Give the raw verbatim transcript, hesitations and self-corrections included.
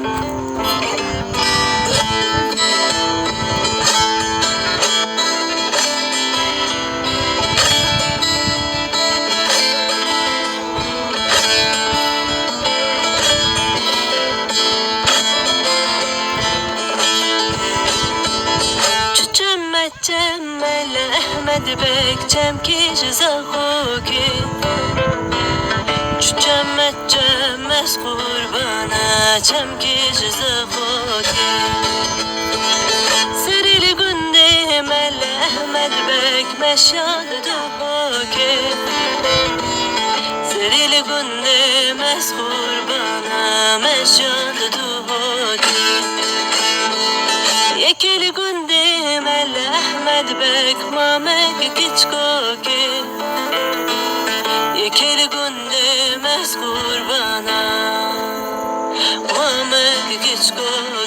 Çi çem e çem, Mele Ehmed Beg, çemkî ji Zaxokê. Çi çem e çem, ez qurbana çemkî ji Zaxokê. Serî li gundê Mele Ehmed Beg, meşa di Duhokê. Serî li gundê, ez qurbana meşa di Duhokê. Yekê li gundê Mele Ehmed Beg, mamek kiçkokê. Yekê li gundê, ez qurbana mamek kiçkokê.